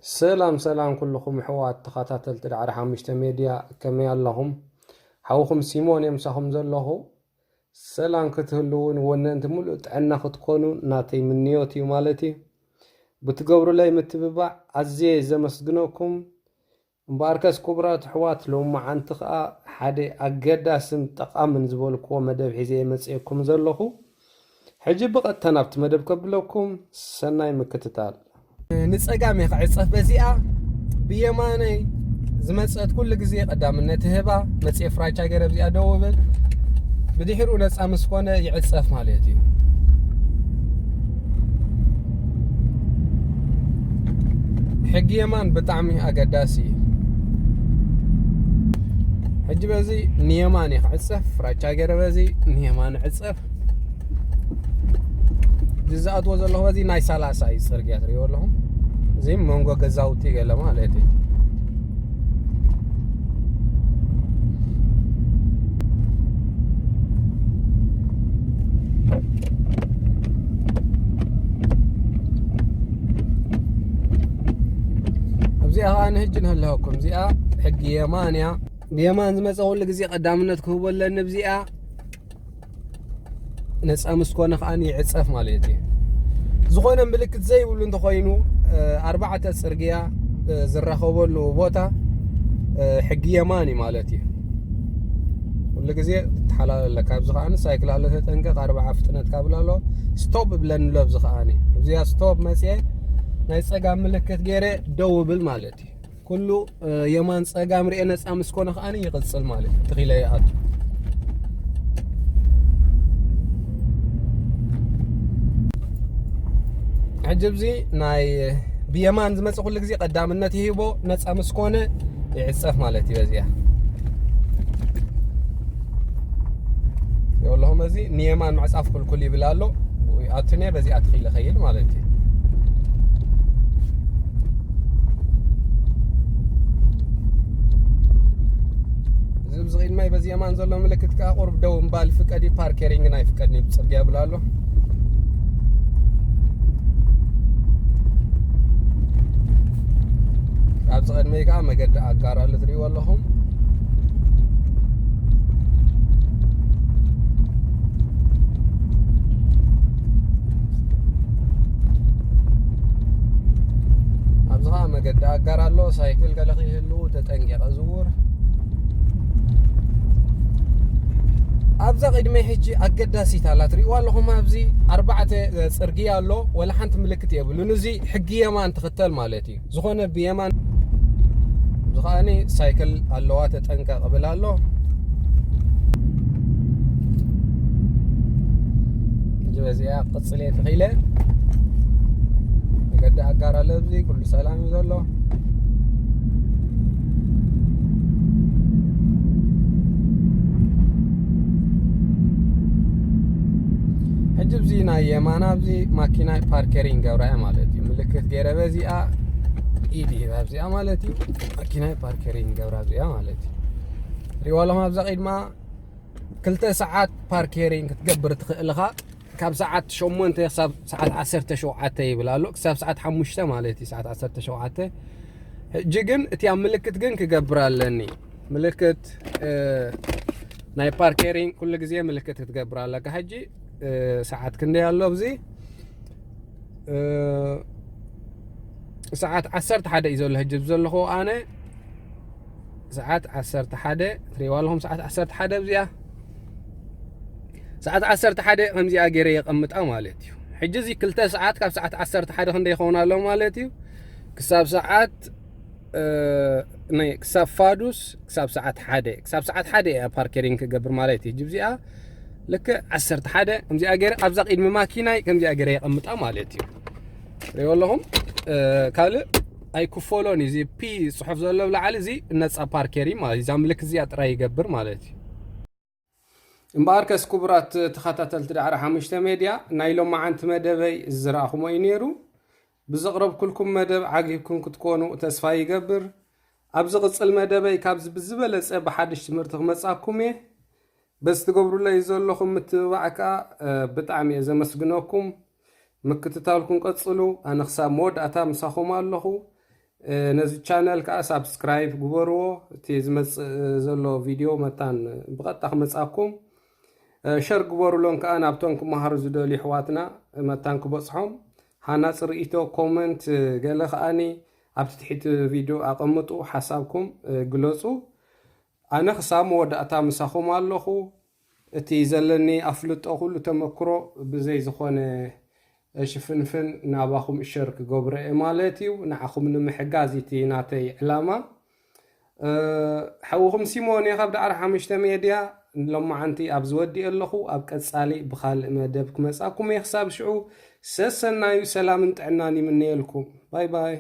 ሰላም ሰላም ኩልኹም ኣሕዋት ተኸታተልቲ ዳዕሮ ሓሙሽተ ሜድያ፣ ከመይ ኣለኹም? ሓውኹም ሲሞን እየ ምሳኹም ዘለኹ። ሰላም ክትህልውን ወነንቲ ሙሉእ ጥዕና ክትኮኑ ናተይ ምንዮት እዩ ማለት እዩ። ብትገብሩለይ ምትብባዕ ኣዝየ ዘመስግነኩም። እምበኣርከስ ክቡራት ኣሕዋት፣ ሎማዓንቲ ኸኣ ሓደ ኣገዳስን ጠቓምን ዝበልክዎ መደብ ሒዘ እየ መጺኤኩም ዘለኹ። ሕጂ ብቐጥታ ናብቲ መደብ ከብለኩም፣ ሰናይ ምክትታል። ንጸጋም እየ ክዕጸፍ በዚኣ፣ ብየማነይ ዝመጸት ኩሉ ግዜ ቀዳምነት ህባ፣ መጽኤ ፍራቻ ገይረ ኣብዚኣ ደው እብል። ብድሕሪኡ ነጻ ምስ ኮነ ይዕጸፍ ማለት እዩ። ሕጊ የማን ብጣዕሚ ኣገዳሲ እዩ። ሕጂ በዚ ንየማን እየ ክዕጸፍ፣ ፍራቻ ገይረ በዚ ንየማን እዕጸፍ። እዚ ዝኣትዎ ዘለኹ በዚ ናይ ሰላሳ እዩ ጽርግያ ትርእይዎ ኣለኹም። እዚ መንጎ ገዛውቲ ገለ ማለት እዩ። ኣብዚኣ ኸኣ ንህጂ ንህልወኩም። እዚኣ ሕጊ የማን እያ። ብየማን ዝመጸ ኩሉ ግዜ ቀዳምነት ክህቦ ኣለኒ። ኣብዚኣ ነጻ ምስ ኮነ ከኣ ይዕጸፍ ማለት እዩ። ዝኾነ ምልክት ዘይብሉ እንተኾይኑ፣ እ፣ ኣርባዕተ ጽርግያ፣ እ፣ ዝራኸበሉ ቦታ፣ እ፣ ሕጊ የማን እዩ ማለት እዩ። ኩሉ ግዜ ትተሓላለ ኣለካ። ኣብዚ ከኣ ሳይክል ኣሎ ተጠንቀቕ፣ ኣርባዓ ፍጥነት ካብ ኣሎ ስቶፕ እብለኒ ኣሎ። ኣብዚ ከኣ ኣብዚኣ ስቶፕ መጽየ ናይ ጸጋም ምልክት ገይረ ደው እብል ማለት እዩ። ኩሉ፣ እ፣ የማን ጸጋም ርኤ ነጻ ምስ ኮነ ከኣ ይቕጽል ማለት እዩ። ትኺለ ይኣቱ። ሕጂ ኣብዚ ናይ ብየማን ዝመጽእ ኩሉ ግዜ ቀዳምነት ይህቦ፣ ነጻ ምስ ኮነ ይዕጸፍ ማለት እዩ። በዚኣ የብለኹም፣ በዚ ንየማን ምዕጻፍ ክልኩል ይብል ኣሎ። ብኡ ይኣቱኒ፣ በዚኣ ትኺለ ኸይድ ማለት እዩ። እዚ ኣብዚ ቅድመይ በዚ የማን ዘሎ ምልክት ከኣ ቁሩብ ደው እምባል ፍቀድ እዩ፣ ፓርከሪንግ ናይ ፍቀድ እዩ፣ ጽርግያ ይብል ኣሎ። ኣብዚ ቅድመይ ከኣ መገዲ ኣጋር ኣሎ፣ ትርእይዎ ኣለኹም። ኣብዚ ኸኣ መገዲ ኣጋር ኣሎ፣ ሳይክል ገለ ከይህልዉ ተጠንቂቐ ዝውር። ኣብዛ ቅድመይ ሕጂ ኣገዳሲት ኣላ፣ ትርእይዋ ኣለኹም። ኣብዚ ኣርባዕተ ጽርግያ ኣሎ፣ ወላ ሓንቲ ምልክት የብሉን። እዚ ሕጊ የማን ትኽተል ማለት እዩ። ዝኾነ ብየማን፣ እዚ ኸኣኒ ሳይክል ኣለዋ፣ ተጠንቀቕ እብል ኣሎ። እዚ በዚኣ ቅጽል እየ ተኺለ። መገዲ ኣጋር ኣሎ፣ ኣብዚ ኩሉ ሰላም እዩ ዘሎ። ሕጂ ኣብዚ ናይ የማና ኣብዚ ማኪና ፓርከሪንግ ገብራ እያ ማለት እዩ። ምልክት ገይረ በዚኣ ኢድ ይህባ ኣብዚኣ ማለት እዩ። ማኪና ፓርከሪንግ ገብራ ኣብዚኣ ማለት እዩ። ሪዋ ኣለኹም ኣብዛ ቅድማ ክልተ ሰዓት ፓርከሪንግ ክትገብር ትኽእል ኢኻ። ካብ ሰዓት ሸሞንተ ክሳብ ሰዓት ዓሰርተ ሸውዓተ ይብል ኣሎ። ክሳብ ሰዓት ሓሙሽተ ማለት እዩ፣ ሰዓት ዓሰርተ ሸውዓተ። ሕጂ ግን እቲ ኣብ ምልክት ግን ክገብር ኣለኒ። ምልክት፣ እ፣ ናይ ፓርከሪንግ ኩሉ ግዜ ምልክት ክትገብር ኣለካ። ሕጂ፣ እ፣ ሰዓት ክንደይ ኣሎ ኣብዚ? እ፣ ሰዓት ዓሰርተ ሓደ እዩ ዘሎ። ሕጂ ዘለኹ ኣነ ሰዓት ዓሰርተ ሓደ፣ ትሪእዋ ኣለኹም፣ ሰዓት ዓሰርተ ሓደ ኣብዚኣ። ሰዓት ዓሰርተ ሓደ ከምዚኣ ገይረ የቐምጣ ማለት እዩ። ሕጂ እዚ ክልተ ሰዓት ካብ ሰዓት ዓሰርተ ሓደ ክንደይ ይኸውን ኣሎ ማለት እዩ? ክሳብ ሰዓት፣ እ፣ ናይ፣ ክሳብ ፋዱስ፣ ክሳብ ሰዓት ሓደ፣ ክሳብ ሰዓት ሓደ እያ ፓርከሪንግ ክገብር ማለት እዩ። ሕጂ እዚኣ ልክዕ ዓሰርተ ሓደ ከምዚኣ ገይረ ኣብዛ ቅድሚ ማኪናይ ከምዚኣ ገይረ የቐምጣ ማለት እዩ። ሪኦ ኣለኹም፣ እ፣ ካልእ ኣይክፈሎን እዩ። እዚ ፒ ጽሑፍ ዘሎ ኣብ ላዕሊ፣ እዚ ነጻ ፓርከሪ ማለት እዩ። እዛ ምልክት እዚኣ ጥራይ ይገብር ማለት እዩ። እምበኣርከስ ክቡራት ተኸታተልቲ ዳዕሮ ሓሙሽተ ሜድያ፣ ናይ ሎማዓንቲ መደበይ ዝረኣኹሞ እዩ ነይሩ። ብዘቕረብኩልኩም መደብ ዓጊብኩም ክትኮኑ ተስፋ ይገብር። ኣብ ዝቕጽል መደበይ ካብዚ ብዝበለጸ ብሓድሽ ትምህርቲ ክመጻኩም እየ። በዚ ትገብሩለይ ዘለኹም ምትብባዕ ከኣ፣ እ፣ ብጣዕሚ እየ ዘመስግነኩም። ምክትታልኩም ቀጽሉ። ኣነ ክሳብ መወዳእታ ምሳኹም ኣለኹ። ነዚ ቻነል ከዓ ሳብስክራይብ ግበርዎ። እቲ ዝመፅእ ዘሎ ቪድዮ መታን ብቐጥታ ክመፃኩም ሸር ግበሩሎን ከዓ ናብቶም ክመሃሩ ዝደልዩ ኣሕዋትና መታን ክበፅሖም። ሃናፂ ርእይቶ ኮመንት ገለ ከዓኒ ኣብ ትሕቲ ቪድዮ ኣቐምጡ፣ ሓሳብኩም ግለፁ። ኣነ ክሳብ መወዳእታ ምሳኹም ኣለኹ። እቲ ዘለኒ ኣፍልጦ ኩሉ ተመክሮ ብዘይ ዝኾነ ሽፍንፍን ናባኹም እሸር ክገብሮ እየ ማለት እዩ። ንዓኹም ንምሕጋዝ እቲ ናተይ ዕላማ። ሓውኹም ሲሞን እየ ካብ ዳዕሮ ሓሙሽተ ሜድያ። ሎማዓንቲ ኣብ ዝወዲእ ኣለኹ። ኣብ ቀፃሊ ብኻልእ መደብ ክመፃኩም እየ። ክሳብ ሽዑ ሰሰናዩ ሰላምን ጥዕናን ይምነየልኩም። ባይ ባይ።